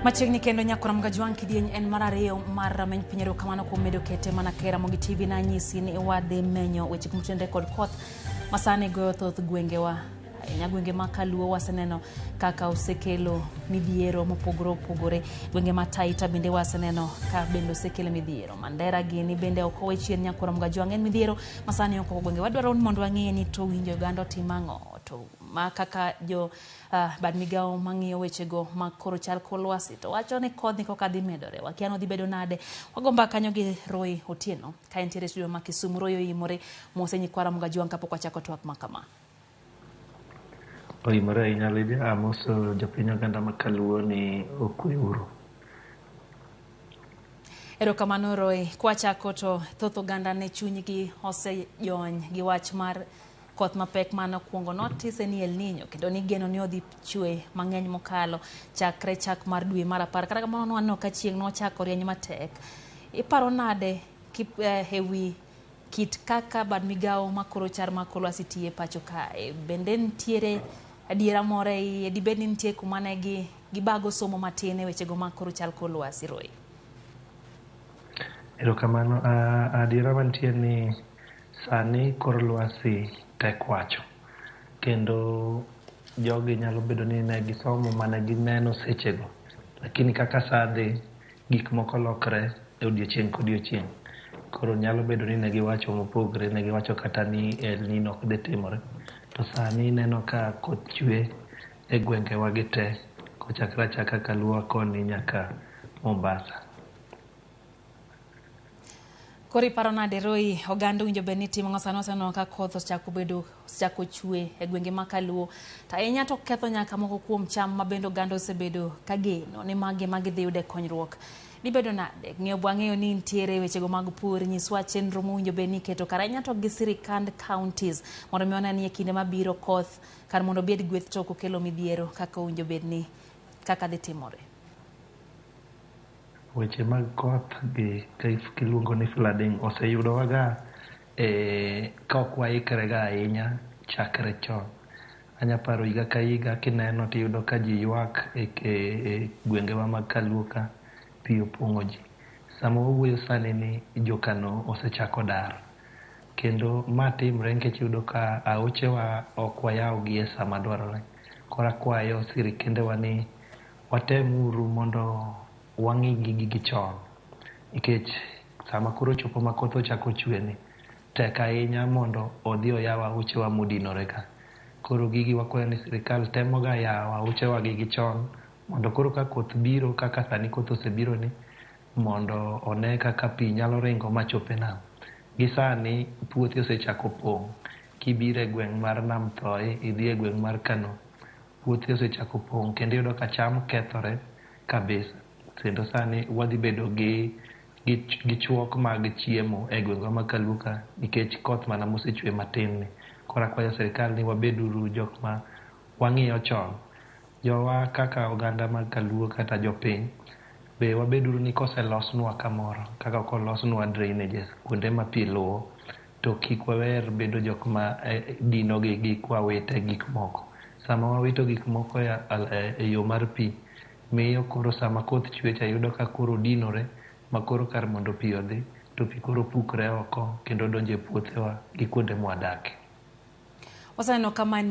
Machiegni kendo nyakora Mgajwang' kidieny en mar ariyo mar rameny piny. Erokamano kuom medo kete mana ke Ramogi TV. Nanyisi ni wadhi menyo weche motenore kod koth masani goyo thoth gwengewa, ahinya gwenge ma Kaluo. Waseneno kaka osekelo midhiero mopogore opogore. Gwenge ma Taita bende waseneno ka bende osekelo midhiero. Mandera gini bende ok owe chien. Nyakora Mgajwang' en midhiero masani ok gwenge. Wadwaro ni mondo wang'e ni to winjo oganda otim ang'o, to ma kaka jo bad migawo mang'iyo wechego ma koro chal kor lwasi to wacho ni kodhni koka dhi medore, wakia ni odhi bedo nade. Wago mbaka kanyo gi Roy Otieno ka entiere e studio ma Kisumu. Roy oimore mose nyikwa Ramogi Ajwang' kapok wachako twak ma kama. Oimore ahinya, Lydia. Amoso jopiny oganda ma Kaluo ni okwe uru. Erokamano, Roy. Kwachako to thoth oganda ne chunygi osejony gi wach mar koth mapek mane okuongo notise ni El Nino, kendo nigeno ni odhi chwe mang'eny mokalo chakre chak mar dwe mar 10. Kata kamano nwaneno ka chieng' nochako rieny matek. Iparo nade ewi kit kaka bad migawo makoro chal mar kor lwasi tiyo e pacho kae? Bende nitiere adiera moro e iye? Dibed ni nitie kuma ne gibago somo matin e wechego mag koro chal kor lwasi, Roy? Erokamano. Adiera mantie ni sani kor lwasi tek wacho. Kendo jogi nyalo bedo ni ne gisomo mane gineno sechego. Lakini kaka saa dhi, gik moko lokre e odiochieng' kodiochieng'. Koro nyalo bedo ni ne giwacho mopogre, ne giwacho kata ni El Nino ok dhi timore. To sani ineno ka koth chwe e gwengewa gi te, kochakre achaka Kaluo koni nyaka Mombasa. Koro iparo nade, Roy, oganda owinjo bed ni timo ang'o sani? Waseneno ka koth osechako bedo, osechako chwe e gwenge ma Kaluo, to ahinya to ketho nyaka moko kuom cham ma bende oganda osebedo ka geno ni magi ema gidhi yude konyruok. Dibedo nade? Ng'eyo bwang'eyo ni nitiere wechego mag pur, nyiswa chenro mowinjo bed ni iketo kar ahinya to gi sirikand counties mondo mi wane ni e kinde mabiro koth kar mondo obed gweth to ok okelo midhiero kaka owinjo bed ni kaka dhi timore. Weche mag koth gi kiluongo ni flooding oseyudowa ga ka ok waikre ga ahinya chakre chon. Anya paro higa ka higa kineno tiyudo ka ji ywak e gwengewa mag Kaluo ka pi opong'o ji. Sama wawuoyo sani ni jokano osechako dar. Kendo ma timre nikech iyudo ka aochewa ok wayaw gi e sama dwarore. Koro akwayo sirikendewa ni watem uru mondo wang'i gigi gi chon. Nikech sama koro ochopo ma koth ochako chwe ni, tek ahinya mondo odhi oyaw aochewa modinore ka. Koro gigi wakwayo ni sirikal temoga yawo aochewa gi chon mondo koro ka koth biro kaka sani koth osebiro ni, mondo one kaka pi nyalo ringo machop e nam. Gi sani puothe osechako pong'. Kibiro e gweng' mar Nam Thoyi, idhi e gweng' mar Kano, puothe osechako pong' kendo iyudo ka cham kethore kabisa. Kendo sani wadhi bedo gi chuok mag chiemo e gwengwa ma Kaluo ka nikech koth mana mosechwe matin ni. Koro akwayo sirikal ni wabed uru jok ma wang'iyo chon. Jowa kaka oganda mag Kaluo kata jopiny, be wabeduru ni koselosnwa kamoro, kaka kolosnwa drainages, kuonde ma pi luwo, to kik wawer bedo jok ma dino gi kwawite gik moko. Sama wawito gik moko e yo mar pi, miyo koro sama koth chwe cha yudo ka koro dinore ma koro kar mondo pi odhi, to pi koro pukre oko kendo donjo e puothewa gi kuonde mwadake. Waseneno ka ma en